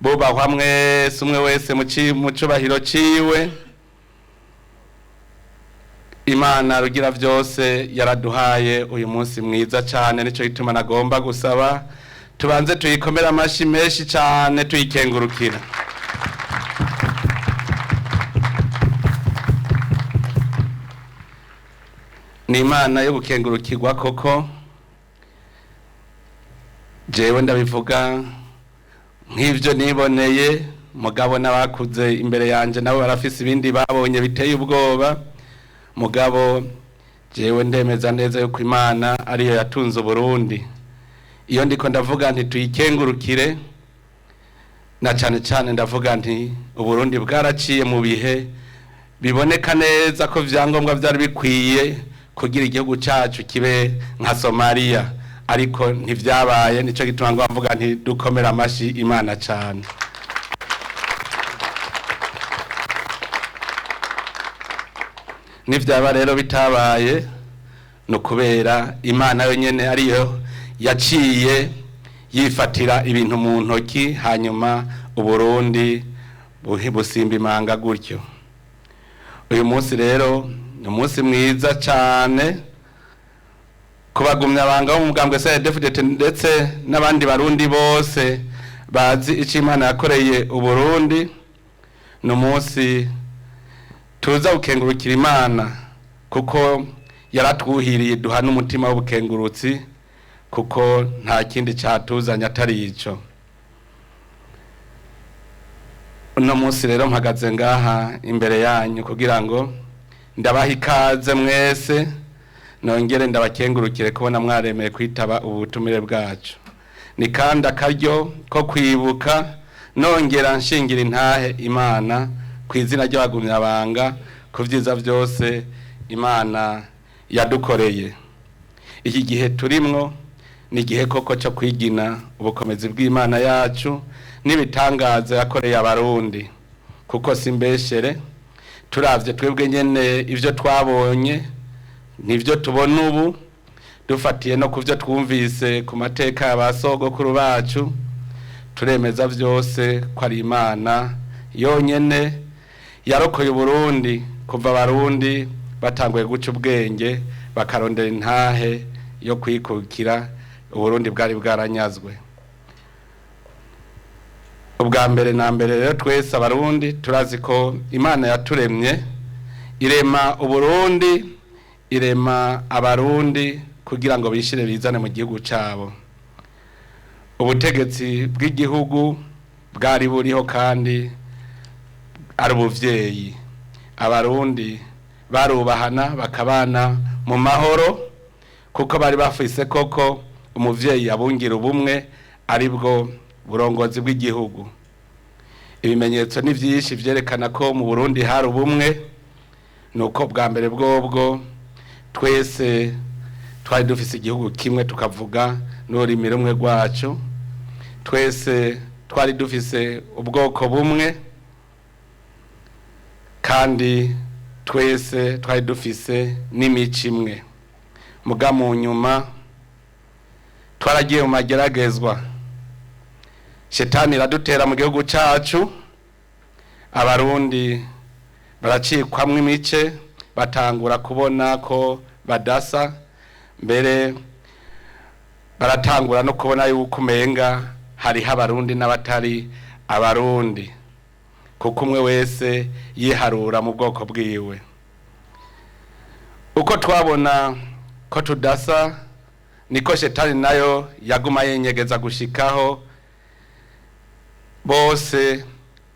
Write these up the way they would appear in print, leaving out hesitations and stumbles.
Bubahwa mwese, umwe wese mu cubahiro ciwe. Imana Rugira Vyose yaraduhaye uyu munsi mwiza cane, nico gituma nagomba gusaba tubanze tuyikomere amashi menshi cane tuyikengurukira. Ni Imana yo gukengurukirwa koko. Jewe ndabivuga nk'ivyo niboneye, mugabo n'abakuze imbere yanje nabo barafise ibindi babonye biteye ubwoba. Mugabo jewe ndemeza neza yuko Imana ariyo yatunze Uburundi. Iyo ndiko ndavuga nti tuyikengurukire, na cane cane ndavuga nti Uburundi bwaraciye mu bihe biboneka neza ko vyangombwa vyari bikwiye kugira igihugu cacu kibe nka Somalia, ariko ntivyabaye. Nico gituma ngo mvuga nti dukomera amashi Imana cane. Nivyaba rero bitabaye, ni ukubera Imana yonyene ariyo yaciye yifatira ibintu mu ntoki, hanyuma Uburundi busimba imanga gutyo. Uyu munsi rero ni umunsi mwiza cane kubagumya banga bo mu mugambwe CNDD-FDD ndetse n'abandi Barundi bose bazi ico Imana yakoreye Uburundi. Ni umunsi tuza gukengurukira Imana kuko yaratwuhiriye, duha n'umutima w'ubukengurutsi, kuko nta kindi catuzanye atari ico. Uno munsi rero mpagaze ngaha imbere yanyu kugira ngo ndabaha ikaze mwese, nongere ndabakengurukire kubona mwaremeye kwitaba ubutumire bwacu. Ni kandi akaryo ko kwibuka nongera nshingira intahe Imana ku izina ry'abagumyabanga ku vyiza vyose Imana yadukoreye. Iki gihe turimwo ni igihe koko co kwigina ubukomezi bw'Imana yacu n'ibitangaza yakoreye Abarundi, kuko si mbeshere turavye twebwe nyene ivyo twabonye nivyo tubona ubu, dufatiye no kuvyo twumvise ku mateka ya ba sogokuru bacu, turemeza vyose ko ari Imana yonyene yarokoye Uburundi kuva Abarundi batanguye guca ubwenge bakarondera intahe yo kwikukira. Uburundi bwari bwaranyazwe. Ubwa mbere na mbere rero twese Abarundi turazi ko Imana yaturemye, irema Uburundi, irema Abarundi kugira ngo bishire bizane mu gihugu cabo. Ubutegetsi bw'igihugu bwari buriho kandi ari ubuvyeyi. Abarundi barubahana bakabana mu mahoro, kuko bari bafise koko umuvyeyi abungira ubumwe, aribwo burongozi bw'igihugu. Ibimenyetso ni vyinshi vyerekana ko mu Burundi hari ubumwe. Nuko bwa mbere bwobwo twese twari dufise igihugu kimwe, tukavuga n'ururimi rumwe rwacu. Twese twari dufise ubwoko bumwe, kandi twese twari dufise n'imico imwe. Muga mu nyuma twaragiye mu mageragezwa, shetani iradutera mu gihugu cacu, Abarundi baracikwamwo imice, batangura kubona ko badasa, mbere baratangura no kubona yuko umenga hariho Abarundi n'abatari Abarundi, kuko umwe wese yiharura mu bwoko bwiwe. Uko twabona ko tudasa niko shetani nayo yaguma yenyegeza gushikaho. Bose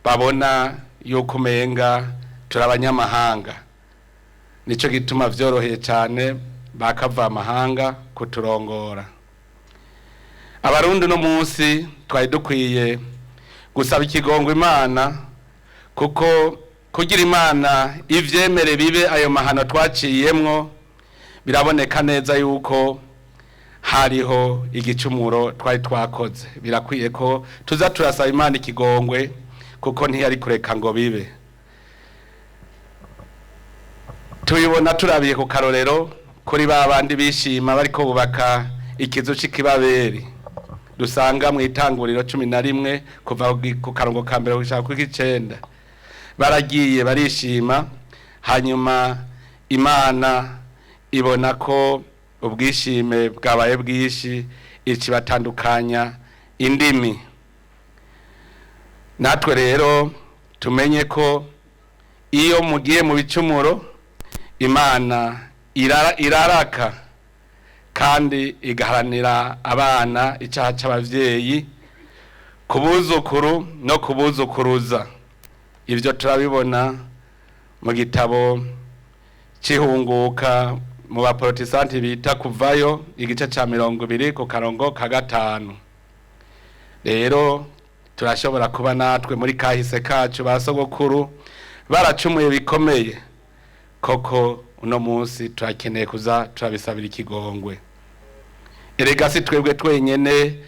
babona yuko umenga turi abanyamahanga, nico gituma vyoroheye cane bakava amahanga kuturongora. Abarundi no munsi twari dukwiye gusaba ikigongo Imana, kuko kugira Imana ivyemere bibe ayo mahano twaciyemwo, biraboneka neza yuko hariho igicumuro twari twakoze. Birakwiye ko tuza turasaba Imana ikigongwe, kuko ntiyari kureka ngo bibe. Tubibona turabiye ku karorero kuri ba bandi bishima bariko bubaka ikizu c'ikibaberi, dusanga mu Itanguriro 11 kuva ku karongo ka mbere gushika ku k'icenda. Baragiye barishima, hanyuma Imana ibona ko ubwishime bwabaye bwinshi, ikibatandukanya indimi. Natwe rero tumenye ko iyo mugiye mu bicumuro, Imana iraraka kandi igaharanira abana icyaha c'abavyeyi ku buzukuru no kubuzukuruza. Ivyo turabibona mu gitabo c'ihunguka mu baprotestanti bita Kuvayo, igice ca 20 ku karongo ka 5. Rero turashobora kuba natwe muri kahise kacu ba sogokuru baracumuye bikomeye koko, uno munsi turakeneye kuza turabisabira ikigongwe. Erega si twebwe twenyene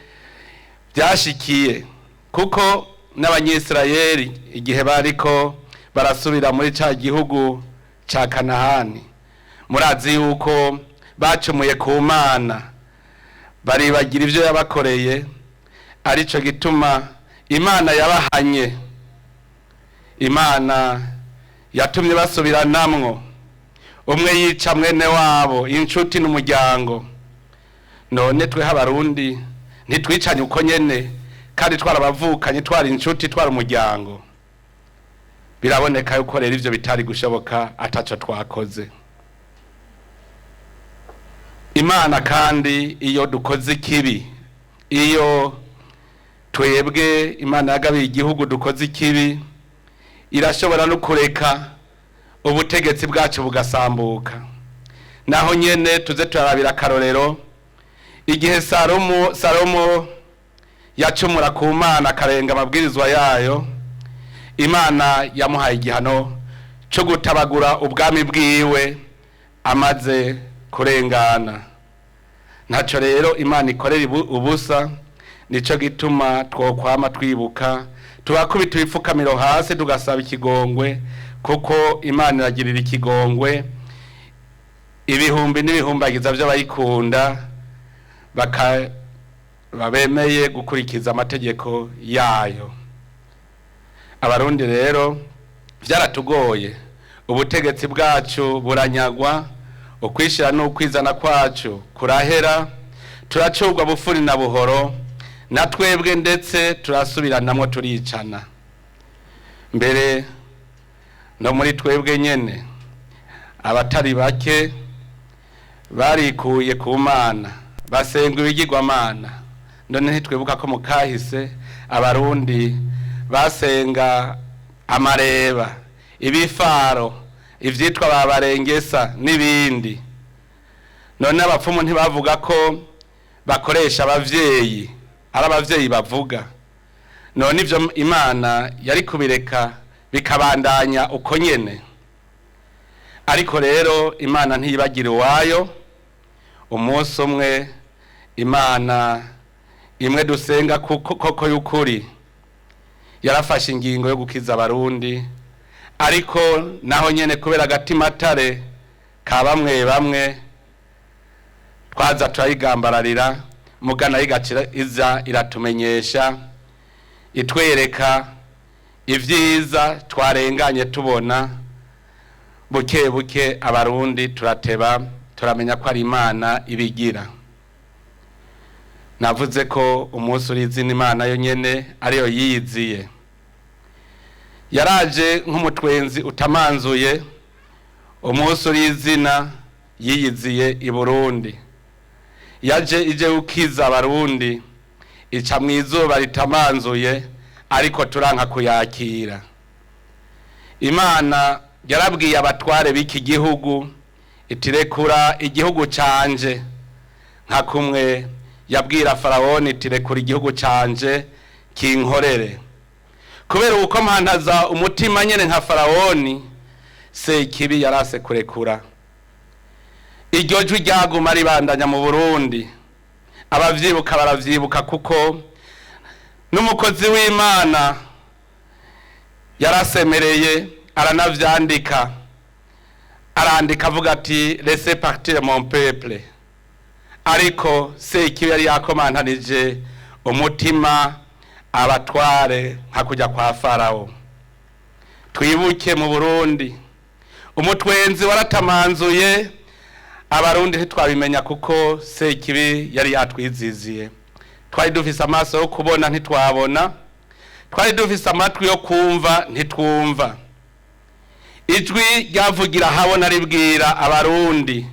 byashikiye, kuko n'Abanyisirayeli igihe bariko barasubira muri ca gihugu ca Kanahani, murazi yuko bacumuye ku Mana, baribagira ivyo yabakoreye, arico gituma Imana yabahanye. Imana yatumye basubiranamwo, umwe yica mwene wabo, inshuti n'umuryango. None twe Abarundi ntitwicanye uko nyene, kandi twarabavukanye, twari inshuti, twari umuryango? Biraboneka yuko rero ivyo bitari gushoboka ataco twakoze. Imana kandi iyo dukoze ikibi, iyo twebwe Imana yagabiye igihugu dukoze ikibi, irashobora no kureka ubutegetsi bwacu bugasambuka. Naho nyene tuze turarabira akarorero igihe Salomo yacumura ku Mana akarenga amabwirizwa yayo, Imana yamuhaye igihano cyo gutabagura ubwami bwiwe amaze kurengana. Ntaco rero Imana ikorera ubusa. Nico gituma twokwama twibuka, tubakubita ibipfukamiro hasi, tugasaba ikigongwe, kuko Imana iragirira ikigongwe ibihumbi n'ibihumbagiza by'abayikunda baka babemeye gukurikiza amategeko yayo. Abarundi rero byaratugoye, ubutegetsi bwacu buranyagwa, ukwishira n'ukwizana kwacu kurahera, turacurwa bufuri na buhoro, na twebwe ndetse turasubiranamwo, turicana. Mbere no muri twebwe nyene abatari bake barikuye ku Mana, basenga ibigirwamana. None ntitwibuka ko mu kahise Abarundi basenga amareba, ibifaro, ivyitwa babarengesa n'ibindi? None abapfumu ntibavuga ko bakoresha abavyeyi, ari abavyeyi bavuga? None ivyo Imana yari kubireka bikabandanya uko nyene? Ariko rero Imana ntiyibagira uwayo. Umunsi umwe Imana imwe dusenga kuko koko y'ukuri yarafashe ingingo yo gukiza Abarundi, ariko naho nyene kubera agatimatare ka bamwe bamwe twaza turayigambararira, mugana yigacira iza iratumenyesha, itwereka ivyiza twarenganye tubona. Buke buke Abarundi turateba turamenya ko ari Imana ibigira. Navuze ko umunsi urizina Imana yo nyene ariyo yiyiziye. Yaraje nk'umutwenzi utamanzuye. Umunsi urizina yiyiziye i Burundi, yaje ije ukiza Abarundi, ica mu izuba ritamanzuye. Ariko turanka kuyakira. Imana yarabwiye abatware b'iki gihugu itirekura igihugu canje, nka kumwe yabwira Farawoni itirekura igihugu canje kinkorere. Kubera uko mpantaza umutima nyene nka Farawoni, Sekibi yarase kurekura. Iryo jwi ryaguma ribandanya mu Burundi. Abavyibuka baravyibuka, kuko n'umukozi w'Imana yarasemereye, aranavyandika, arandika avuga ati: "Laissez partir mon peuple." Ariko Sekibi yari yakomantanije umutima abatware nka kujya kwa Farawo. Twibuke mu Burundi umutwenzi waratamanzuye Abarundi, ntitwabimenya kuko Sekibi yari yatwiziziye. Twari dufise amaso yo kubona, ntitwabona. Twari dufise amatwi yo kumva, ntitwumva. Ijwi ryavugira habona ribwira Abarundi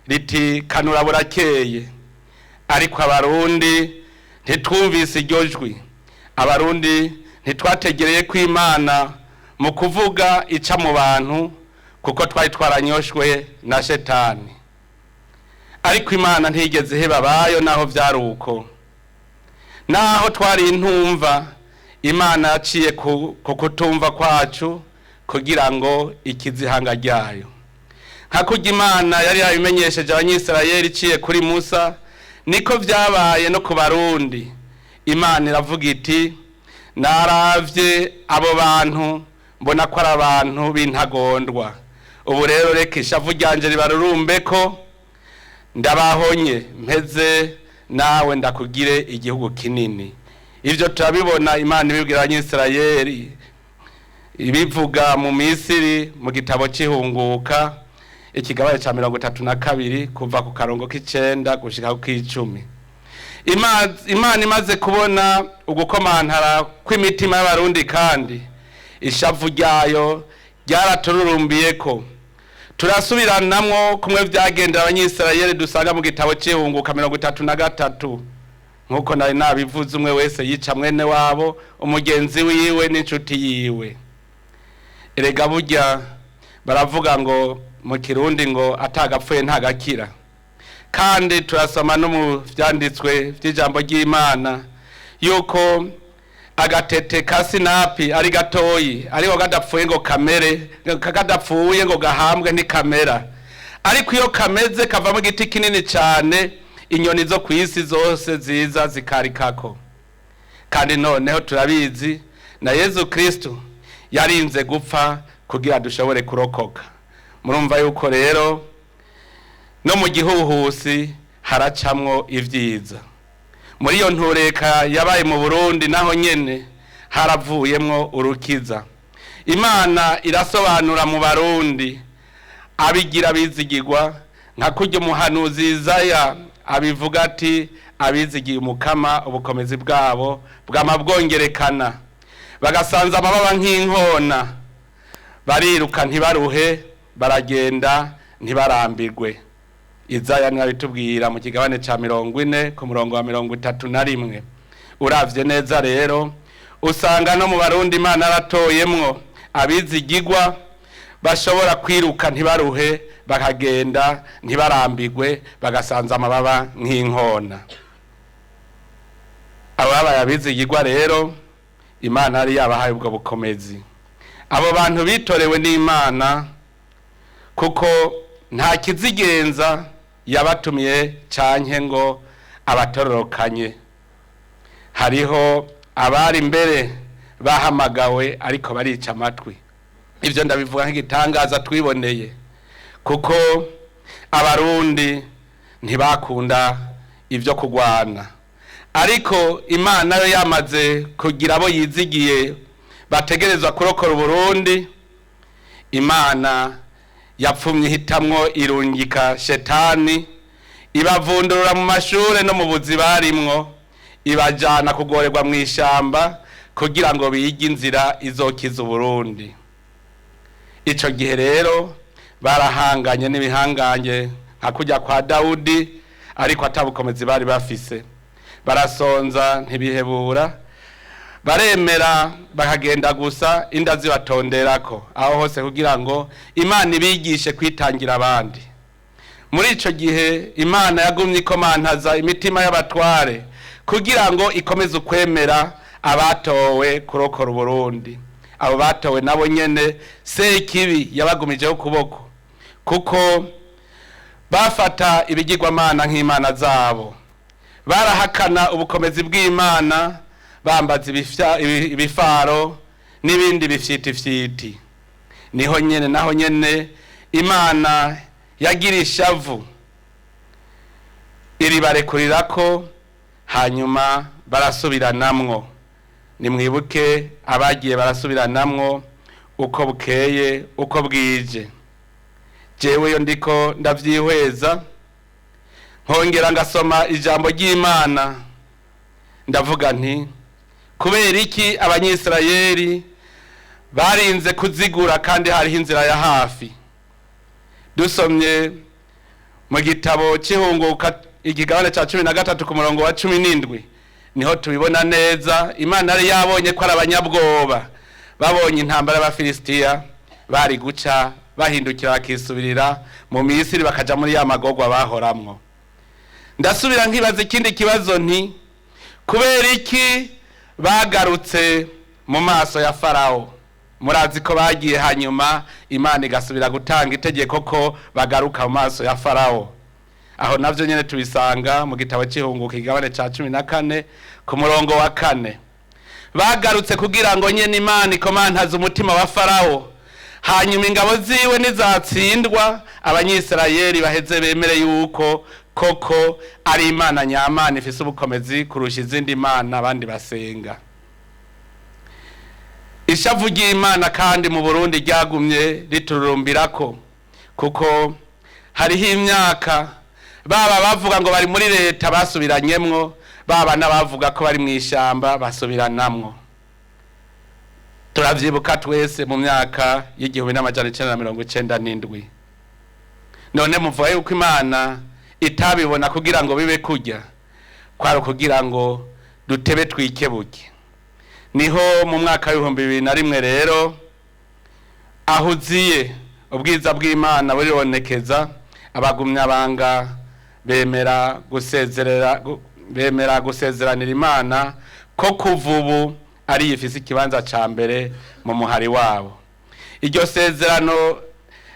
riti: "Kanura burakeye." Ariko Abarundi ntitwumvise iryo jwi. Abarundi ntitwategereye ko Imana mu kuvuga ica mu bantu, kuko twari twaranyoshwe na Shetani. Ariko Imana ntiyigeze iheba abayo. Naho vyari uko, naho twari intumva, Imana yaciye ku kutumva kwacu kugira ngo ikize ihanga ryayo. Nka kurya Imana yari yabimenyesheje Abanyisirayeli iciye kuri Musa, niko vyabaye no ku Barundi. Imana iravuga iti: "Naravye abo bantu, mbona ko ari abantu b'intagondwa. Ubu rero reka ishavu ryanje ribarurumbeko, ndabahonye, mpeze nawe ndakugire igihugu kinini." Ivyo turabibona Imana ibibwira Abanyisirayeli, ibivuga mu Misiri, mu gitabo c'Ihunguka, ikigabane ca 32, kuva ku karongo k'icenda gushika ku k'icumi. Imana imaze kubona ugukomantara kw'imitima y'Abarundi, kandi ishavu ryayo ryaratururumbiyeko, turasubiranamwo kumwe vyagendera Abanyisirayeli dusanga mu gitabo c'Ihunguka 33. Nk'uko nari nabivuze, umwe wese yica mwene wabo, umugenzi wiwe n'inshuti yiwe. Erega burya baravuga ngo mu Kirundi ngo atagapfuye ntagakira. Kandi turasoma no mu vyanditswe vy'ijambo ry'Imana yuko agatete ka sinapi ari gatoyi, ariko kadapfuye ngo kamere, kadapfuye ngo gahambwe, ntikamera. Ariko iyo kameze kavamo igiti kinini cyane, inyoni zo ku isi zose ziza zikarikako. Kandi noneho turabizi, na Yezu Kristo yarinze gupfa kugira dushobore kurokoka. Murumva yuko rero no mu gihuhusi haracamwo ivyiza. Muri iyo ntureka yabaye mu Burundi, naho nyene haravuyemwo urukiza. Imana irasobanura mu Barundi abigira bizigirwa, nka kurya umuhanuzi Izaya abivuga ati: "Abizigiye Umukama, ubukomezi bwabo bwama bwongerekana, bagasanza amababa nk'inkona, bariruka ntibaruhe, baragenda ntibarambirwe." Izaya ntibitubwira mu kigabane ca 40 ku murongo wa 31. Uravye neza rero, usanga no mu Barundi Imana aratoyemwo abizigirwa bashobora kwiruka ntibaruhe, bakagenda ntibarambirwe, bagasanza amababa nk'inkona. Abo babaye abizigirwa rero, Imana yari yabahaye ubwo bukomezi. Abo bantu bitorewe n'Imana, kuko nta kizigenza yabatumiye canke ngo abatororokanye. Hariho abari imbere bahamagawe, ariko barica amatwi. Ivyo ndabivuga nk'igitangaza twiboneye, kuko Abarundi ntibakunda ivyo kugwana. Ariko Imana yo yamaze kugira abo yizigiye bategerezwa kurokora Uburundi, Imana yapfumye ihitamwo irungika Shetani, ibavundurura mu mashure no mu buzi barimwo, ibajana kugorerwa mu ishamba kugira ngo bige inzira izokiza Uburundi. Ico gihe rero barahanganye n'ibihangange nka kujya kwa Dawudi, ariko atabukomezi bari bafise. Barasonza ntibihebura. Baremera bakagenda gusa inda zibatonderako aho hose, kugira ngo Imana ibigishe kwitangira abandi. Muri ico gihe Imana yagumye ikomantaza imitima y'abatware kugira ngo ikomeze ukwemera abatowe kurokora Uburundi. Abo batowe nabo nyene Sekibi yabagumijeho ukuboko, kuko bafata ibigirwamana nk'imana zabo. Barahakana ubukomezi bw'Imana, bambaza ibifaro n'ibindi bifyitifyiti. Niho nyene, naho nyene Imana yagira ishavu, iribarekurirako, hanyuma barasubiranamwo. Nimwibuke abagiye barasubiranamwo uko bukeye uko bwije. Jewe yo ndiko ndavyihweza, nkongera ngasoma ijambo ry'Imana, ndavuga nti: kubera iki Abanyisirayeli barinze kuzigura kandi hariho inzira ya hafi? Dusomye mu gitabo cy'Ihunguka, ikigabane cya 13 ku murongo wa 17, niho tubibona neza. Imana yari yabonye ko ari abanyabwoba. Babonye intambara y'Abafilisitiya, bari guca bahindukira bakisubirira mu Misiri, bakaja muri ya magorwa bahoramwo. Ndasubira nkibaza ikindi kibazo nti: kubera iki bagarutse mu maso ya Farawo? Murazi ko bagiye, hanyuma Imana igasubira gutanga itegeko ko bagaruka mu maso ya Farawo. Aho navyo nyene tubisanga mu gitabo c'Ihunguka, igabane ca 14 ku murongo wa 4. Bagarutse kugira ngo nyene Imana ikomantaze umutima wa Farawo, hanyuma ingabo ziwe nizatsindwa, Abanyisirayeli baheze bemere yuko koko ari Imana nyamana ifise ubukomezi kurusha izindi mana abandi basenga. Ishavu ry'Imana kandi mu Burundi ryagumye riturumbirako, kuko hariho imyaka baba bavuga ngo bari muri leta basubiranyemwo, baba n'abavuga ko bari mu ishamba basubiranamwo. Turavyibuka twese mu myaka y'1997. None muvuga yuko Imana itabibona kugira ngo bibe kurya? Kwari ukugira ngo dutebe twikebuke. Niho mu mwaka w'2001 rero ahuziye ubwiza bw'Imana buribonekeza, abagumyabanga bemera gusezerera, bemera gusezeranira Imana ko kuva ubu ari ifise ikibanza ca mbere mu muhari wabo. Iryo sezerano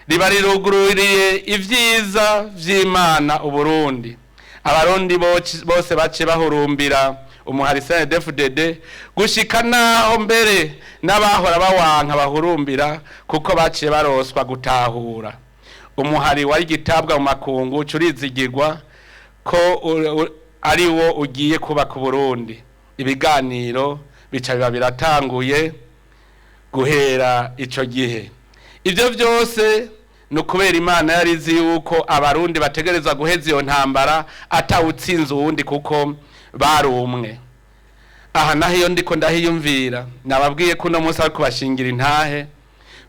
riba rirugururiye ivyiza vy'Imana Uburundi. Abarundi bose bace bahurumbira umuhari CNDD-FDD, gushika naho mbere n'abahora bawanka bahurumbira, kuko baciye baroswa gutahura umuhari wari gitabwa mu makungu, curizigirwa ko ari wo ugiye kubaka Uburundi. Ibiganiro bica biba biratanguye guhera ico gihe. Ivyo vyose ni ukubera Imana yari izi yuko Abarundi bategerezwa guheza iyo ntambara atawutsinze uwundi, kuko bari umwe. Aha naho iyo ndiko ndahiyumvira, nababwiye ko uno munsi ari kubashingira intahe.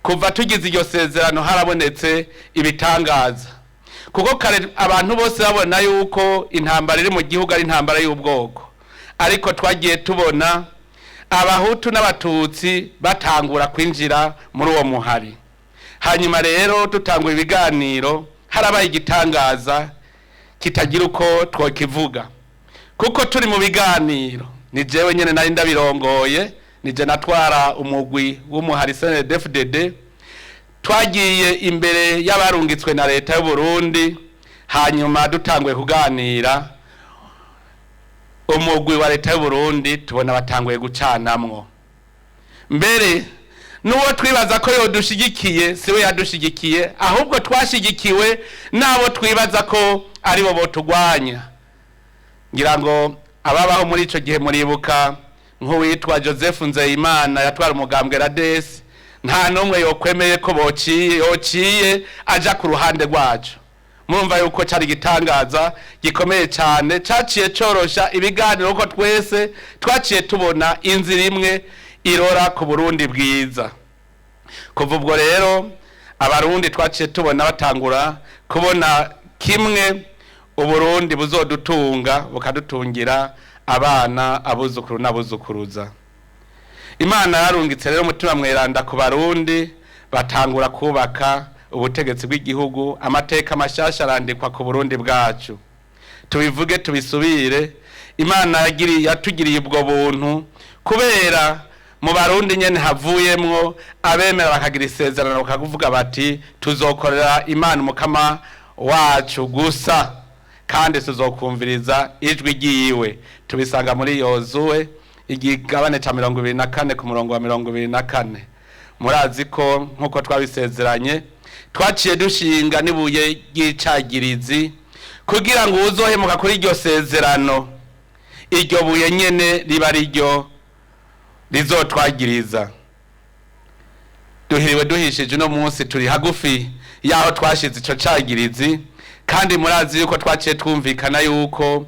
Kuva tugize iryo sezerano harabonetse ibitangaza, kuko kare abantu bose babona yuko intambara iri mu gihugu ari intambara y'ubwoko, ariko twagiye tubona Abahutu n'Abatutsi batangura kwinjira muri uwo muhari. Hanyuma rero dutangura ibiganiro, harabaye igitangaza kitagira uko twokivuga, kuko turi mu biganiro, ni jewe nyene nari ndabirongoye, nije natwara umugwi w'umuhari CNDD-FDD. Twagiye imbere y'abarungitswe na leta y'u Burundi, hanyuma dutanguye kuganira, umugwi wa leta y'u Burundi tubona batanguye gucanamwo. Mbere n'uwo twibaza ko yodushigikiye siwe yadushigikiye, ahubwo twashigikiwe n'abo twibaza ko aribo botugwanya. Ngira ngo ababaho muri ico gihe muribuka nk'uwitwa Joseph Nzeyimana yatwara umugambwe Radesi, nta n'umwe yokwemeye ko bociye yociye aja ku ruhande rwacu. Murumva yuko cari igitangaza gikomeye cyane caciye corosha ibiganiro, ko twese twaciye tubona inzira imwe irora ku Burundi bwiza. Kuva ubwo rero Abarundi twaciye tubona batangura kubona kimwe Uburundi buzodutunga, bukadutungira abana, abuzukuru n'abuzukuruza. Imana yarungitse rero Umutima Mweranda ku Barundi, batangura kubaka ubutegetsi bw'igihugu. Amateka mashasha arandikwa ku Burundi bwacu. Tubivuge tubisubire, Imana yatugiriye ubwo buntu kubera mu Barundi nyene havuyemwo abemera bakagira isezerano, bakavuga bati: "Tuzokorera Imana Umukama wacu gusa, kandi tuzokumviriza ijwi ryiwe." Tubisanga muri Yozuwe igigabane ca 24 ku murongo wa 24. Murazi ko nk'uko twabisezeranye twaciye dushinga n'ibuye ry'icagirizi kugira ngo uwuzohemuka kuri iryo sezerano, iryo buye nyene riba riryo rizotwagiriza. Duhiriwe duhishije, uno munsi turi hagufi yaho twashize ico cagirizi. Kandi murazi yuko twaciye twumvikana yuko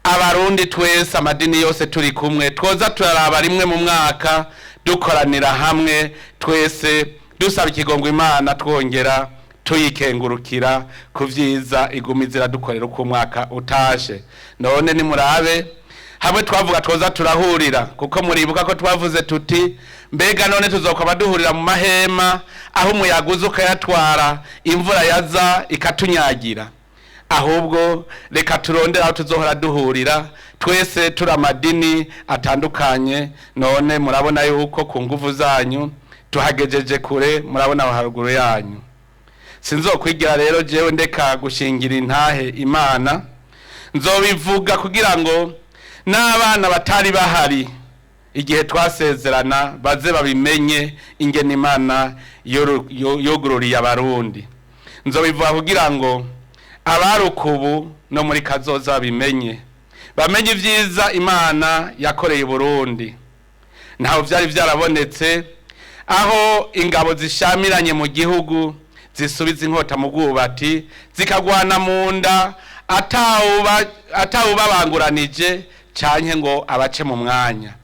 Abarundi twese, amadini yose turi kumwe, twoza turaraba rimwe mu mwaka dukoranira hamwe twese, dusaba ikigongo Imana, twongera tuyikengurukira ku vyiza iguma iradukorera uko umwaka utashe. None nimurabe hamwe twavuga twoza turahurira, kuko muribuka ko twavuze tuti: "Mbega none tuzokwama duhurira mu mahema aho umuyaga uza ukayatwara, imvura yaza ikatunyagira? Ahubwo reka turondere aho tuzohora duhurira twese turi amadini atandukanye." None murabona yuko ku nguvu zanyu tuhagejeje kure, murabona aho haruguru yanyu. Sinzokwigira rero jewe ndeka gushingira intahe Imana. Nzobivuga kugira ngo n'abana batari bahari igihe twasezerana baze babimenye ingene Imana yugururiye Abarundi. Nzobivuga kugira ngo abarukubu no muri kazoza babimenye, bamenye ibyiza Imana yakoreye Burundi. Ntaho byari byarabonetse aho ingabo zishamiranye mu gihugu zisubiza inkota mu bwubati, zikagwana mu nda atawubabanguranije canke ngo abace mu mwanya.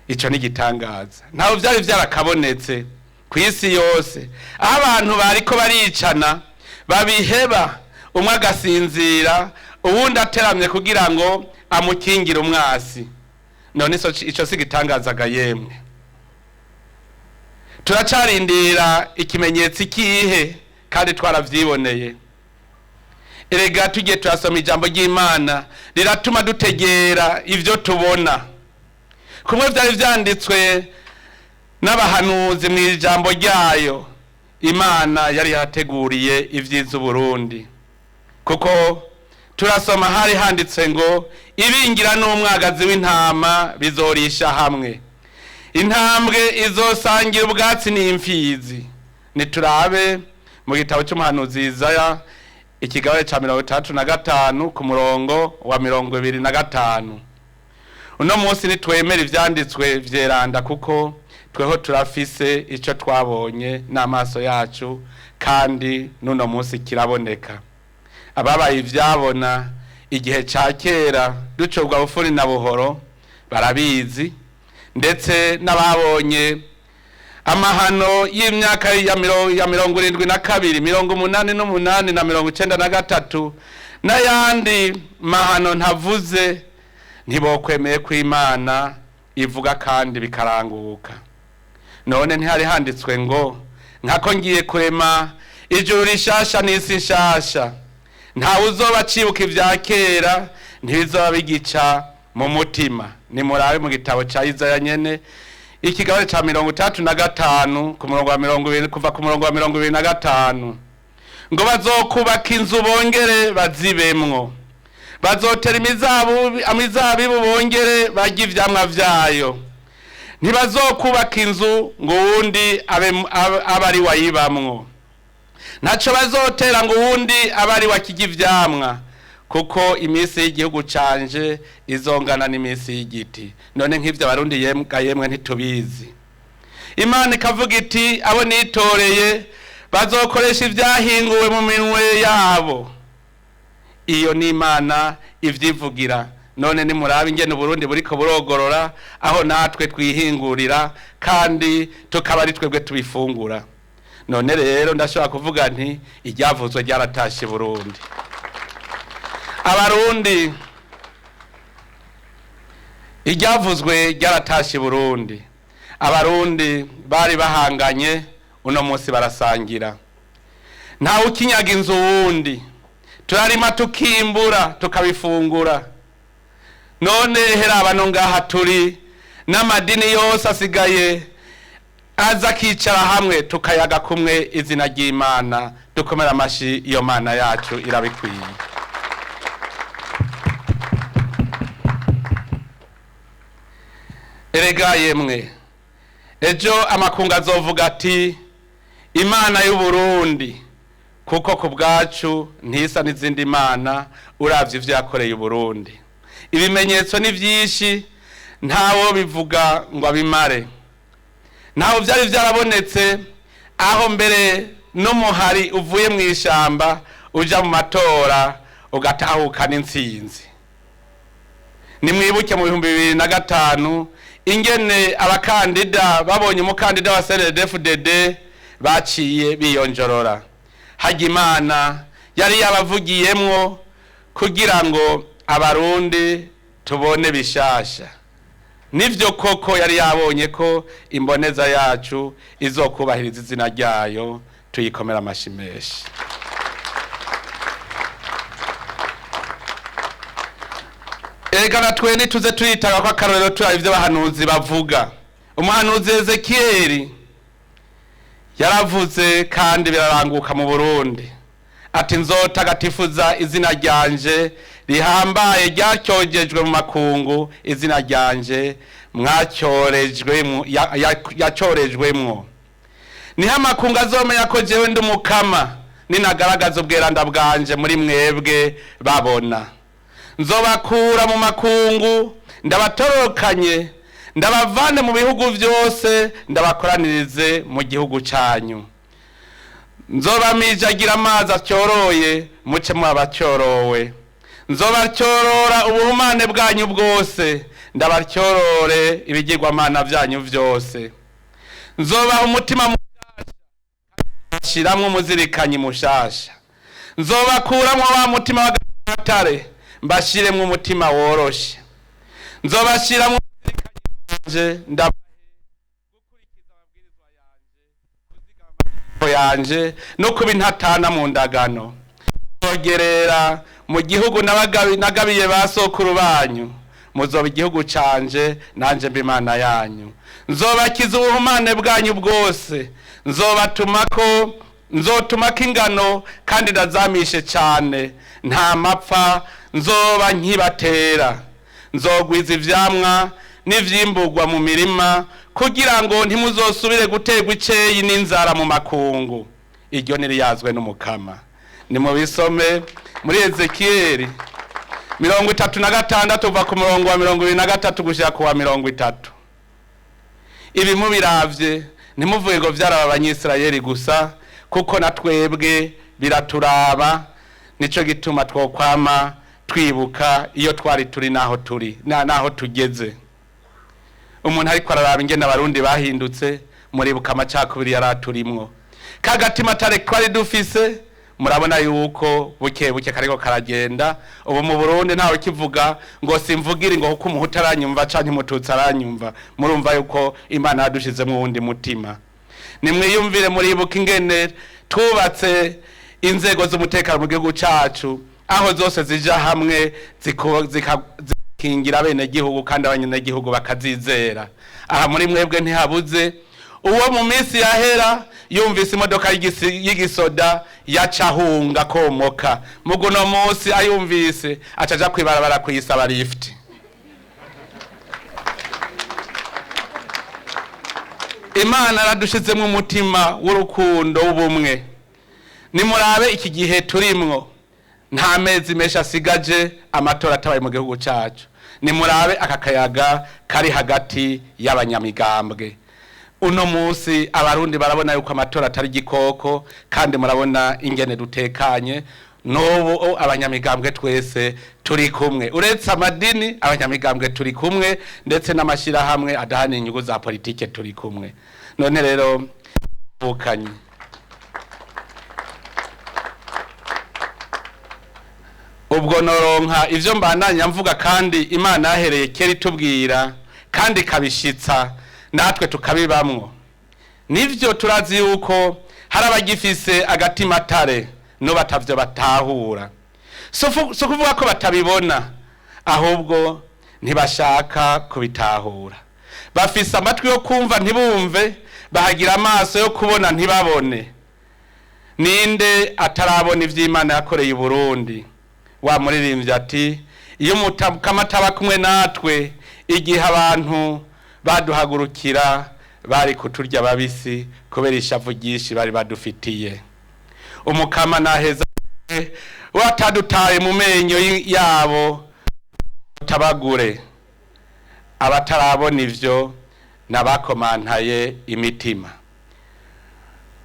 Ico ni igitangaza, ntaho byari byarakabonetse ku isi yose, aho abantu bariko baricana babiheba, umwe agasinzira uwundi ateramye kugira ngo amukingire umwasi. None ico si igitangazaga yemwe? Turacarindira ikimenyetso ikihe kandi twaravyiboneye? Erega tugiye turasoma ijambo ry'Imana, riratuma dutegera ivyo tubona kumwe vyari vyanditswe n'abahanuzi mu ijambo ryayo. Imana yari yateguriye ivyiza Uburundi, kuko turasoma hari handitse ngo: "Ibingira n'umwagazi w'intama bizorisha hamwe, intambwe izosangira ubwatsi n'imfizi." Niturabe mu gitabo cy'umuhanuzi Izaya ikigabane ca 65 ku murongo wa 25. Uno munsi nitwemera ivyanditswe vyeranda, kuko tweho turafise ico twabonye n'amaso yacu, kandi n'uno munsi kiraboneka. Ababaye ivyabona igihe ca kera ducurwa bufuni na buhoro barabizi, ndetse n'ababonye amahano y'imyaka ya 72, 88 na 93 n'ayandi mahano ntavuze, ntibokwemeye ko Imana ivuga kandi bikaranguka. None ntihari handitswe ngo: "Nkako ngiye kurema ijuru rishasha n'isi nshasha, ntawe uzoba acibuka ibya kera, ntibizoba bigica mu mutima"? Nimurabe mu gitabo ca Izaya nyene ikigabane ca 35 ku murongo wa 20, kuva ku murongo wa 25, ngo: "Bazokubaka inzu bongere bazibemwo, bazotera imizabibu bongere barye ivyamwa vyayo. Ntibazokubaka inzu ngo uwundi abe ari wayibamwo, ntaco bazotera ngo uwundi abe ari wakirya ivyamwa, kuko iminsi y'igihugu canje izongana n'iminsi y'igiti." None nk'ivyo Abarundi yemwe yemwe ntitubizi? Imana ikavuga iti: "Abo nitoreye bazokoresha ibyahinguwe mu minwe yabo." Iyo ni Imana ivyivugira. None nimurabe ingene Uburundi buriko burogorora, aho natwe twihingurira kandi tukaba ari twebwe tubifungura. None rero ndashobora kuvuga nti iryavuzwe ryaratashe Burundi. Abarundi, iryavuzwe ryaratashe Burundi. Abarundi bari bahanganye, uno munsi barasangira. Ntawe ukinyaga inzu wundi, turarima tukimbura tukabifungura. None heraba no ngaha turi, n'amadini yose asigaye aza akicara hamwe tukayaga kumwe izina ry'Imana. Dukomera amashi iyo Mana yacu, irabikwiye. Erega yemwe, ejo amakungu azovuga ati Imana y'Uburundi, kuko ku bwacu ntisa n'izindi mana. Uravye ivyo yakoreye Uburundi, ibimenyetso ni vyinshi, ntawo bivuga ngo abimare. Ntaho vyari vyarabonetse aho mbere n'umuhari uvuye mu ishamba uja mu matora ugatahukana intsinzi. Nimwibuke mu 2005 ingene abakandida babonye umukandida wa CNDD-FDD baciye biyonjorora. Hagimana yari yabavugiyemwo kugira ngo Abarundi tubone bishasha. Nivyo koko yari yabonye ko imboneza yacu izokubahiriza izina ryayo. Tuyikomera amashi menshi. Erega natwe ntituze tuyitaga ko akarorero, turaba ivyo abahanuzi bavuga. Umuhanuzi Ezekiyeli yaravuze kandi biraranguka mu Burundi, ati nzotagatifuza izina ryanje rihambaye ryacyogejwe mu makungu, izina ryanje mwacyorejwemwo, yacyorejwemwo. Niho amakungu azomenya ko jewe ndi Umukama, ninagaragaza ubweranda bwanje muri mwebwe babona. Nzobakura mu makungu, ndabatorokanye, ndabavane mu bihugu vyose, ndabakoranirize mu gihugu canyu. Nzobamijagira amazi acyoroye, muce mu abacyorowe. Nzobatyorora ubuhumane bwanyu bwose, ndabatyorore ibigirwamana vyanyu vyose. Nzobaha umutima mushasha, shiramwo umuzirikanyi mushasha. Nzobakuramwo wa mutima w'agatare, mbashiremwo umutima woroshe. Nzobashiramwo umuzirikanyi wanje, ndabahe gukurikiza amabwirizwa yanje, kuzigama amategeko yanje no kuba intatana mu ndagano. Nzogerera mu gihugu nagabiye ba sokuru banyu, muzoba igihugu canje, nanje mba Imana yanyu. Nzobakiza ubuhumane bwanyu bwose, nzobatumako nzotumako ingano kandi ndazamishe cane, nta mapfa nzoba nkibatera. Nzogwiza ivyamwa n'ivyimbugwa mu mirima, kugira ngo ntimuzosubire guterwa iceyi n'inzara mu makungu. Iryo niriyazwe n'Umukama. Nimubisome muri Ezekiyeli 36, uva ku murongo wa 23 gushika ku wa 30. Ibi mubiravye, ntimuvuge ngo vyaraba Abanyisirayeli gusa, kuko na twebwe biraturaba. Nico gituma twokwama twibuka iyo twari turi naho turi naho tugeze. Umuntu ariko araraba ingene Abarundi bahindutse, muribuka amacakubiri yaraturimwo, kagatima tare twari dufise. Murabona yuko buke buke kariko karagenda. Ubu mu Burundi ntawe kivuga ngo simvugire ngo kuko umuhutu aranyumva canke umututsi aranyumva. Murumva yuko Imana yadushizemwo uwundi mutima. Nimwiyumvire, muribuka ingene twubatse inzego z'umutekano mu gihugu cacu, aho zose zija hamwe zikingira abenegihugu kandi abanyagihugu bakazizera. Aha muri mwebwe ntihabuze uwo mu minsi yahera yumvise imodoka y'igisoda yaca ahunga komoka. Muguno munsi ayumvise aca aja kwibarabara kuyisaba lift. Imana yaradushizemwo umutima w'urukundo, w'ubumwe. Nimurabe iki gihe turimwo, nta mezi menshi asigaje amatora atabaye mu gihugu cacu. Nimurabe aka kayaga kari hagati y'abanyamigambwe. Uno munsi Abarundi barabona yuko amatora atari igikoko, kandi murabona ingene dutekanye. N'ubu abanyamigambwe twese turi kumwe, uretse amadini, abanyamigambwe turi kumwe, ndetse n'amashirahamwe adahana inyungu za politike turi kumwe. None rero bukanye, ubwo noronka ivyo mbandanya mvuga, kandi Imana yahereye kera itubwira kandi ikabishitsa. Natwe tukabibamwo. Nivyo, turazi yuko hari abagifise agatima tare no batavyo batahura. So kuvuga ko batabibona, ahubwo ntibashaka kubitahura. Bafise amatwi yo kumva ntibumve, bahagira amaso yo kubona ntibabone. Ninde atarabona ivy'Imana yakoreye i Burundi? Wa muririmbyi ati: "Iyo Umukama ataba kumwe natwe igihe abantu baduhagurukira, bari kuturya babisi kubera ishavu ryinshi bari badufitiye." Umukama naheza watadutaye mu menyo yabo tabagure. Abatarabona ivyo nabakomantaye imitima.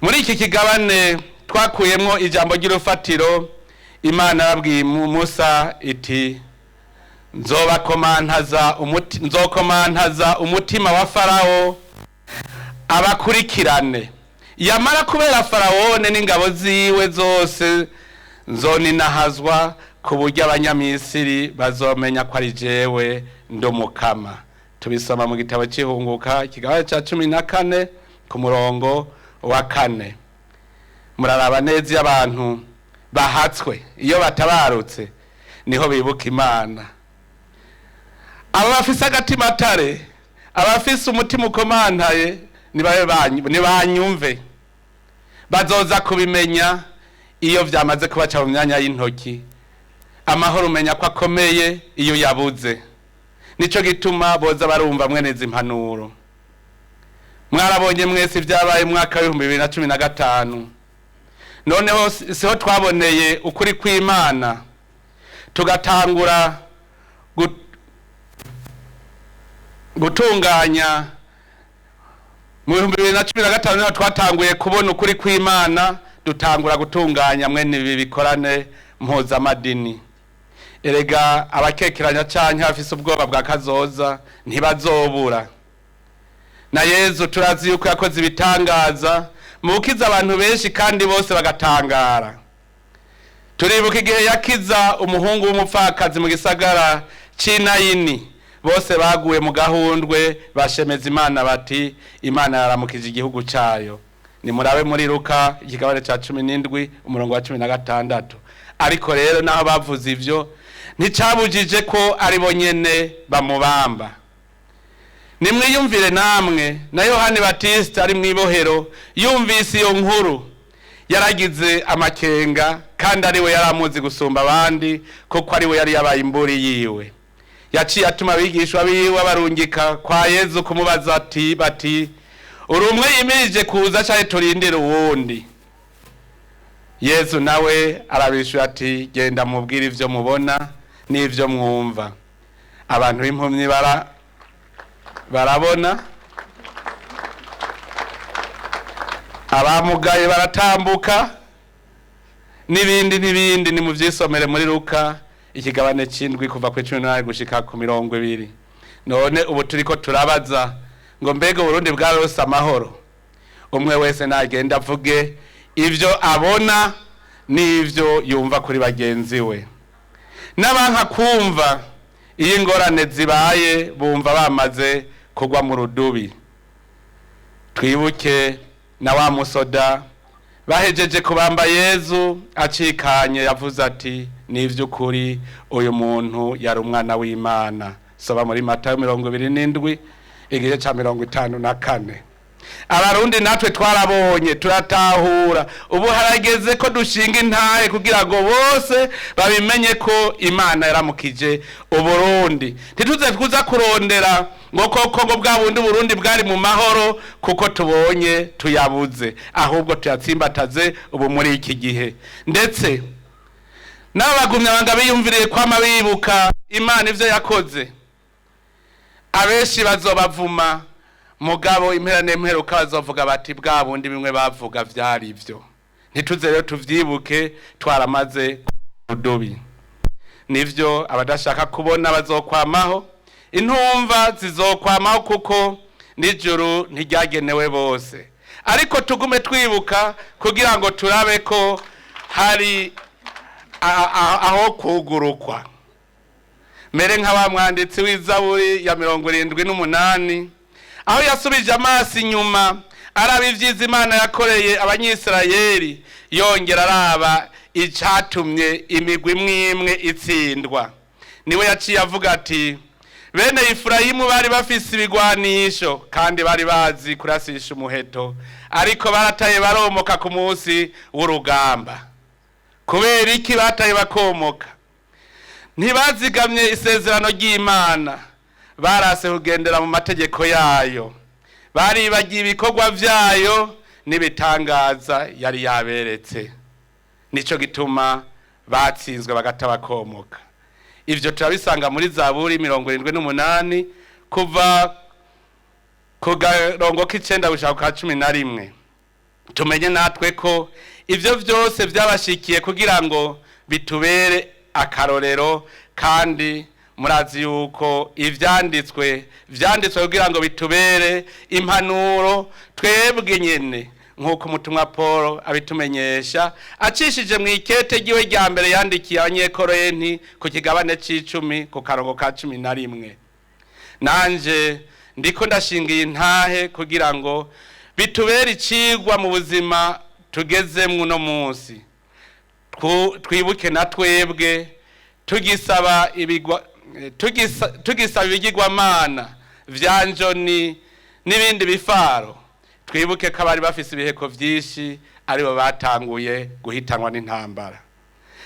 Muri iki kigabane twakuyemwo ijambo ry'urufatiro. Imana yabwiye Musa iti: "Nzokomantaza umutima wa Farawo abakurikirane. Yamara kubera Farawone n'ingabo ziwe zose nzoninahazwa, ku buryo Abanyamisiri bazomenya ko ari jewe ndumukama." Tubisoma mu gitabo cy'Ihunguka, ikigabane cya 14 ku murongo wa 4. Muraraba neza, iyo abantu bahatswe, iyo batabarutse, niho bibuka Imana. Aba bafise agatima tare, abafise umutima ukomantaye, ntibanyumve. Bazoza kubimenya iyo vyamaze kubaca mu myanya y'intoki. Amahoro umenya ko akomeye iyo yabuze. Nico gituma boza barumva mweneza impanuro. Mwarabonye mwese ibyabaye mu mwaka w'2015. Noneho siho twaboneye ukuri kw'Imana, tugatangura gutunganya. Mu 2015 niho twatanguye kubona ukuri kw'Imana, dutangura gutunganya mwene ibi bikorane mpuzamadini. Erega abakekeranya canke abafise ubwoba bwa kazoza ntibazobura. Na Yezu turazi yuko yakoze ibitangaza mu gukiza abantu benshi, kandi bose bagatangara. Turibuka igihe yakiza umuhungu w'umupfakazi mu gisagara c'Inayini, bose baguye mu gahundwe, bashemeza Imana bati: "Imana yaramukije igihugu cayo." Nimurabe muri Luka ikigabane ca 17 umurongo wa 16. Ariko rero naho bavuze ivyo, nticabujije ko ari bo nyene bamubamba. Nimwiyumvire namwe, na Yohani Batista ari mw'ibohero, yumvise iyo nkuru yaragize amakenga, kandi ari we yari amuzi gusumba abandi, kuko ari we yari yabaye imburi yiwe. Yaciye atuma abigishwa biwe, abarungika kwa Yezu kumubaza ati bati: "Uri umwe yimirije kuza, canke turindire uwundi?" Yezu nawe arabishura ati: "Genda mubwire ivyo mubona n'ivyo mwumva: abantu b'impumyi barabona, abamugaye baratambuka, n'ibindi n'ibindi." Ni muvyisomere muri Luka ikigabane c'indwi kuva ku 18 gushika ku 20. None ubu turiko turabaza ngo: mbega Uburundi bwarose amahoro? Umwe wese nagenda avuge ivyo abona n'ivyo yumva kuri bagenzi we. N'abanka kumva, iyo ingorane zibaye bumva bamaze kugwa mu rudubi. Twibuke na wa musoda bahejeje kubamba Yezu acikanye, yavuze ati: "Nivy'ukuri, uyu muntu yari umwana w'Imana." Soba muri Matayo 27 igice ca 54. Abarundi natwe twarabonye, turatahura. Ubu harageze ko dushinga intahe kugira ngo bose babimenye ko Imana yaramukije Uburundi. Ntituze kuza kurondera ngo koko ngo bwa bundi Burundi bwari mu mahoro, kuko tubonye tuyabuze, ahubwo tuyatsimbataze ubu muri iki gihe. Ndetse n'abagumya banga biyumviriye kwama bibuka Imana ivyo yakoze, abenshi bazobavuma, mugabo impera n'imperuka bazovuga bati: "Bwa bundi bimwe bavuga vyari ivyo." Ntituze rero tuvyibuke twaramaze rudubi. Nivyo, abadashaka kubona bazokwamaho, intumva zizokwamaho, kuko n'ijuru ntiryagenewe bose. Ariko tugume twibuka kugira ngo turabe ko hari aho kugurukwa. Mere nka wa mwanditsi w'Izaburi ya 78. Aho yasubije amaso inyuma araba ibyiza Imana yakoreye Abanyisirayeli, yongera araba icatumye imigwi imwe imwe itsindwa, niwe yaciye avuga ati: "Bene Efurayimu bari bafise ibigwanisho kandi bari bazi kurasisha umuheto, ariko barataye baromoka ku munsi w'urugamba." Kubera iki bataye bakomoka? Ntibazigamye isezerano ry'Imana, barase kugendera mu mategeko yayo, baribagiye ibikorwa vyayo n'ibitangaza yari yaberetse. Nico gituma batsinzwe bagata bakomoka. Ivyo turabisanga muri Zaburi 78, kuva ku garongo k'icenda gushika ku ka 11. Tumenye natwe ko ivyo vyose vyabashikiye kugira ngo bitubere akarorero, kandi murazi yuko ivyanditswe vyanditswe kugira ngo bitubere impanuro twebwe nyene, nk'uko umutumwa Paul abitumenyesha acishije mu ikete ryiwe rya mbere yandikiye Abanyekorenti, ku kigabane c'icumi, ku karongo ka 11. Nanje ndiko ndashingiye intahe kugira ngo bitubere icigwa mu buzima tugezemwo uno munsi. Twibuke na twebwe tugisaba ibigirwamana vya njoni n'ibindi bifaro. Twibuke ko abari bafise ibiheko vyinshi aribo batanguye guhitanwa n'intambara.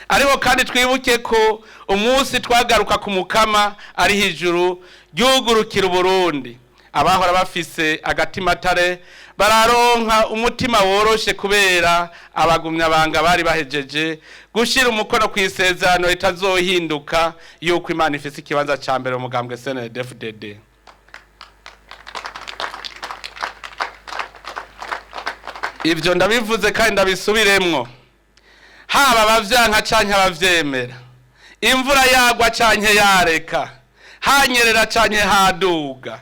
Ariko kandi twibuke ko umunsi twagaruka ku Mukama ari hejuru ryugurukira Uburundi, abahora bafise agatimatare bararonka umutima woroshe, kubera abagumyabanga bari bahejeje gushira umukono ku isezerano ritazohinduka yuko Imana ifise ikibanza ca mbere mu mugambwe CNDD-FDD. Ibyo ndabivuze kandi ndabisubiremwo: haba abavyanka canke abavyemera, imvura yagwa canke yareka, hanyerera canke haduga,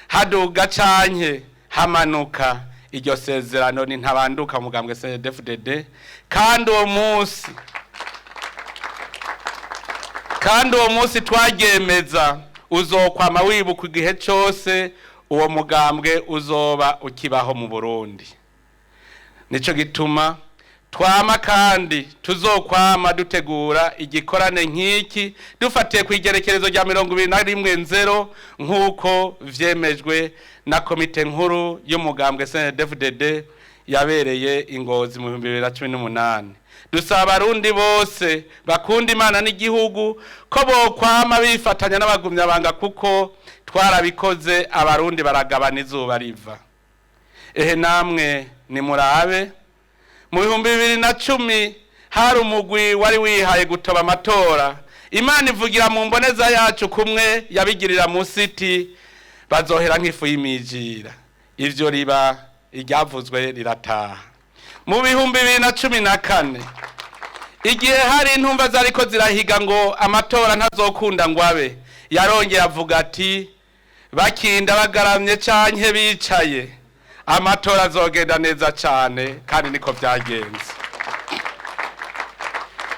haduga canke hamanuka, iryo sezerano ni ntabanduka mu mugambwe CNDD-FDD. Kandi uwo munsi twaryemeza uzokwama wibuka igihe cose uwo mugambwe uzoba ukibaho mu Burundi. Nico gituma twama kandi tuzokwama dutegura igikorane nk'iki, dufatiye ku igerekerezo rya 21/0, nk'uko vyemejwe na komite nkuru y'umugambwe CNDD-FDD yabereye i Ngozi mu 2018. Dusaba Abarundi bose bakunda Imana n'igihugu ko bokwama bifatanya n'abagumyabanga, kuko twarabikoze, Abarundi baragabana izuba riva. Ehe namwe nimurabe, mu 2010 hari umugwi wari wihaye gutoba amatora. Imana ivugira mu mboneza yacu kumwe yabigirira musiti: "Bazohera nk'ifu y'imijira." Ivyo riba iryavuzwe rirataha. Mu 2014, igihe hari intumva zariko zirahiga ngo amatora ntazokunda ngo abe, yarongeye avuga ati: "Bakinda bagaramye canke bicaye, amatora azogenda neza cane." Kandi niko vyagenze,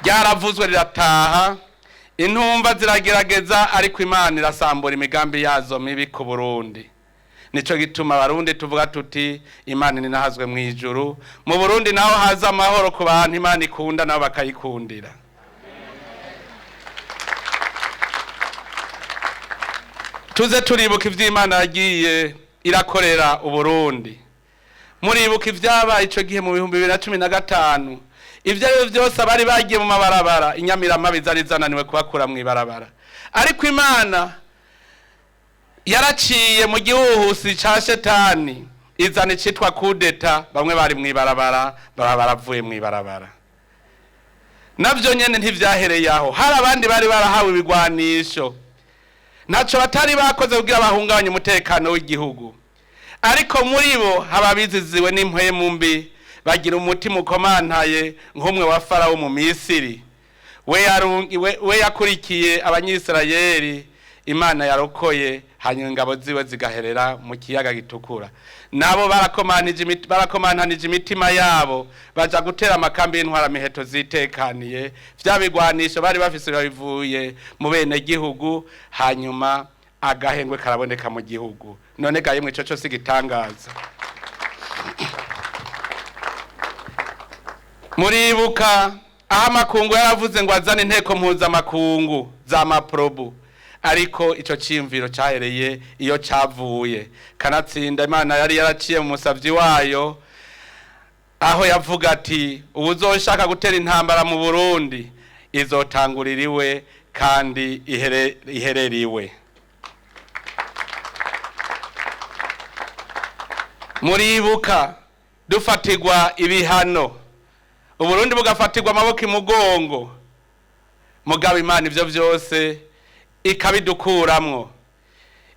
ryaravuzwe rirataha. Intumva ziragerageza, ariko Imana irasambura imigambi yazo mibi ku Burundi. Nico gituma Abarundi tuvuga tuti: "Imana ninahazwe mu ijuru, mu Burundi naho haza amahoro ku bantu Imana ikunda, nabo bakayikundira." Tuze turibuka ivy'Imana yagiye irakorera Uburundi. Muribuka ivyabaye ico gihe mu 2015. Ivyo ari byo vyose, abari bagiye mu mabarabara, inyamiramabi zari zananiwe kubakura mw'ibarabara, ariko Imana yaraciye mu gihuhusi ca shetani izana icitwa kudeta. Bamwe bari mw'ibarabara baba baravuye mw'ibarabara. Navyo nyene ntivyahereye aho, hari abandi bari barahawe ibigwanisho, ntaco batari bakoze kugira bahungabanye umutekano w'igihugu, ariko muri bo haba biziziwe n'impwemu mbi, bagira umutima ukomantaye nk'umwe wa Farawo mu Misiri. We yakurikiye Abanyisirayeli Imana yarokoye, hanyuma ingabo ziwe zigaherera mu Kiyaga Gitukura. Nabo barakomantanije imitima yabo, baja gutera amakambi y'intwaramiheto zitekaniye. Vya bigwanisho bari bafise babivuye mu bene gihugu, hanyuma agahengwe karaboneka mu gihugu. None ga yemwe, ico cose igitangaza. Muribuka aho amakungu yaravuze ngo azane inteko mpuzamakungu za maprobu, ariko ico ciyumviro cahereye iyo cavuye. Kanatsinda Imana yari yaraciye mu musavyi wayo, aho yavuga ati: "Uwuzoshaka gutera intambara mu Burundi izotangurira iwe kandi iherere iwe." Muribuka dufatirwa ibihano, Uburundi bugafatirwa amaboko imugongo, mugabo Imana ivyo vyose ikabidukuramwo.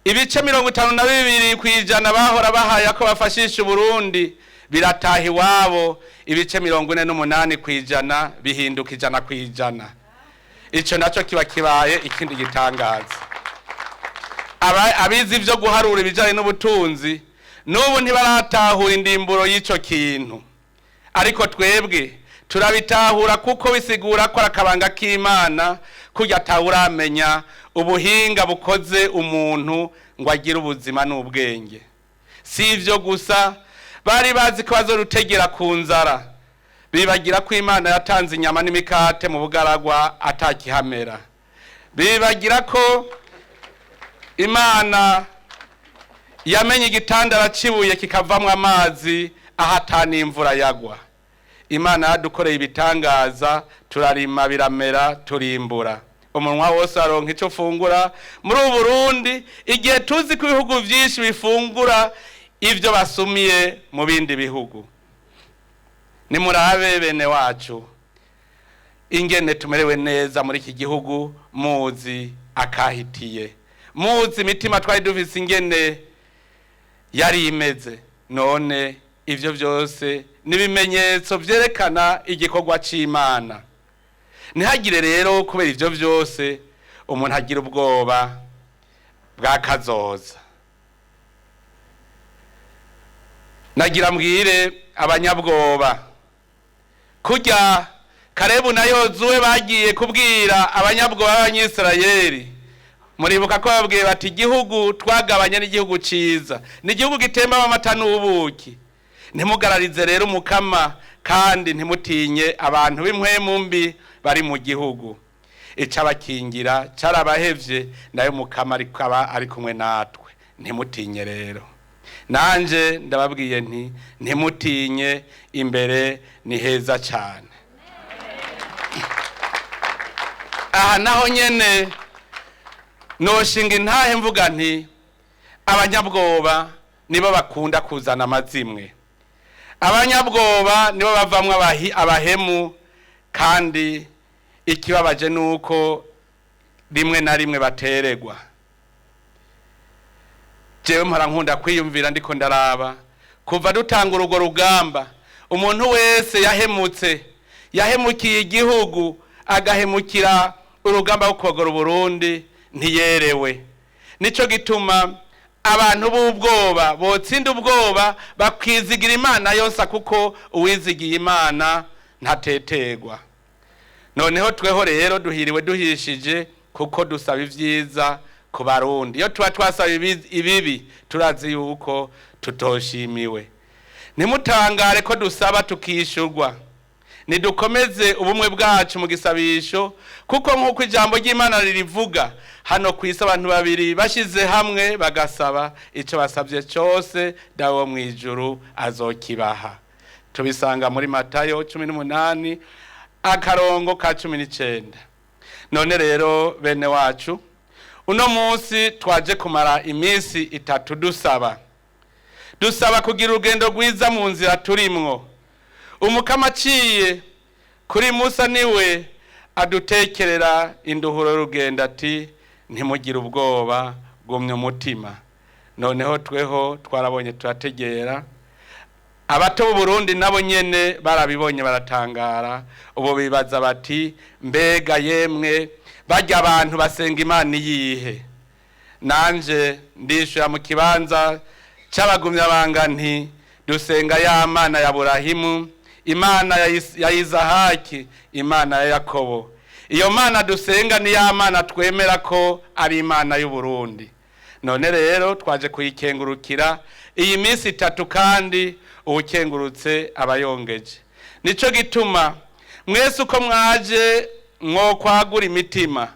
Ibice 52% bahora bahaya ko bafashisha Uburundi birataha iwabo, ibice 48% bihinduka 100%. Ico naco kiba kibaye ikindi gitangaza. Abizi ivyo guharura ibijanye n'ubutunzi n'ubu ntibaratahura indimburo y'ico kintu, ariko twebwe turabitahura kuko bisigura ko ari akabanga k'Imana, kurya atawuramenya ubuhinga bukoze umuntu ngo agire ubuzima n'ubwenge. Si ivyo gusa, bari bazi ko bazorutegera ku nzara, bibagira ko Imana yatanze inyama n'imikate mu bugaragwa atakihamera, bibagira ko Imana yamenye igitandara cibuye kikavamwo amazi aho ata n'imvura yagwa. Imana yadukoreye ibitangaza, turarima biramera, turimbura, umunwa wose aronka icyo ufungura muri ubu Burundi, igihe tuzi ko ibihugu byinshi bifungura ibyo basumiye mu bindi bihugu. Nimurabe bene wacu ingene tumerewe neza muri iki gihugu, muzi akahitiye, muzi imitima twari dufise ingene yari imeze. None ivyo byose nibimenyetso vyerekana igikorwa c'Imana. Ntihagire rero kubera ivyo vyose umuntu agira ubwoba bwa kazoza. Nagira mbwire abanyabwoba, kurya Karebu na Yozuwe bagiye kubwira abanyabwoba b'Abanyisirayeli, muribuka ko babwiye bati: "Igihugu twagabanye n'igihugu ciza, ni igihugu gitembamo amata n'ubuki. Ntimugararize rero Umukama kandi ntimutinye abantu b'impwemu mbi bari mu gihugu. Icabakingira carabahevye, nayo Mukama ariko ari kumwe natwe. Ntimutinye rero." Nanje ndababwiye nti: ntimutinye, imbere ni heza cyane. Aha naho nyene noshinga intahe mvuga nti: abanyabwoba nibo bakunda kuzana amazimwe, abanyabwoba nibo bavamwo abahemu, kandi ikibabaje nuko rimwe na rimwe bateregwa. Jewe mpora nkunda kwiyumvira, ndiko ndaraba kuva dutanga urwo rugamba, umuntu wese yahemutse, yahemukiye igihugu, agahemukira urugamba rwo kogora Uburundi, ntiyerewe. Nico gituma abantu b'ubwoba botsinda ubwoba bakizigira Imana yose, kuko uwizigiye Imana ntatetegwa. Noneho tweho rero duhiriwe duhishije kuko dusaba ivyiza ku Barundi. Iyo tuba twasaba ibibi, turazi yuko tutoshimiwe. Ntimutangare ko dusaba tukishurwa. Nidukomeze ubumwe bwacu mu gisabisho, kuko nk'uko ijambo ry'Imana ririvuga, hano ku isi abantu babiri bashize hamwe bagasaba, icyo basabye cyose Dawe wo mu ijuru azokibaha. Tubisanga muri Matayo 18 akarongo ka 19. None rero bene wacu, uno munsi twaje kumara iminsi 3 dusaba, dusaba kugira urugendo rwiza mu nzira turimwo. Umukama aciye kuri Musa niwe adutekerera induhuro y'urugendo ati: "Ntimugire ubwoba, gumya umutima." Noneho tweho twarabonye, turategera. Abato b'u Burundi nabo nyene barabibonye, baratangara. Ubu bibaza bati: "Mbega yemwe, barya abantu basenga Imana iyihe?" Nanje ndishura mu kibanza c'abagumyabanga nti: dusenga ya Mana ya Burahimu, Imana ya Izahaki, Imana ya Yakobo. Iyo Mana dusenga ni ya Mana twemera ko ari Imana y'u Burundi. None rero twaje kuyikengurukira iyi minsi itatu, kandi uwukengurutse aba yongeje. Nico gituma mwese uko mwaje mwokwagura imitima,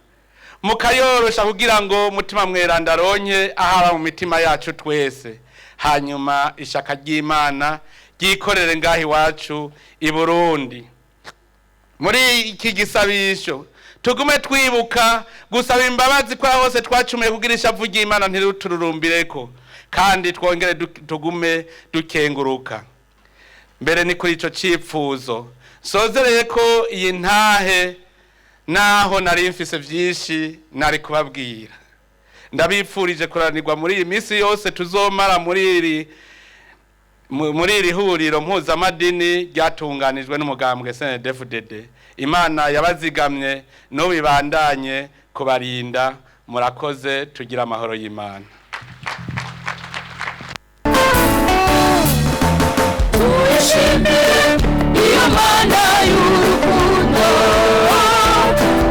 mukayorosha, kugira ngo Mutima Mweranda aronke ahaba mu mitima yacu twese, hanyuma ishaka ry'Imana ryikorere ngaho iwacu i Burundi. Muri iki gisabisho tugume twibuka gusaba imbabazi kwa hose twacumuye, kugira ishavu ry'Imana ntirutururumbireko, kandi twongere tugume dukenguruka. Mbere ni kuri ico cipfuzo sozereye ko iyi ntahe. Naho nari mfise vyinshi nari kubabwira, ndabipfurije kuranirwa muri iyi minsi yose tuzomara muri iri huriro mpuzamadini ryatunganijwe n'umugambwe CNDD-FDD. Imana yabazigamye n'ubibandanye kubarinda. Murakoze, tugira amahoro y'Imana. Tuyishimire iyo Mana y'urukundo,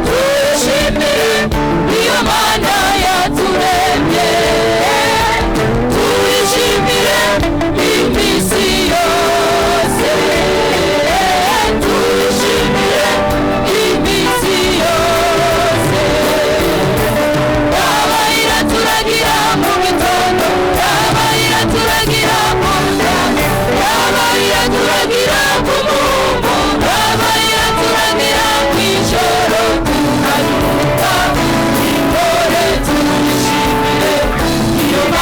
tuyishimire iyo Mana yaturemye, tuyishimire iminsi yose, tuyishimire iminsi yose. Yaba iraturagira mu gitondo, yaba iraturagira mu mutaga, yaba iraturagira.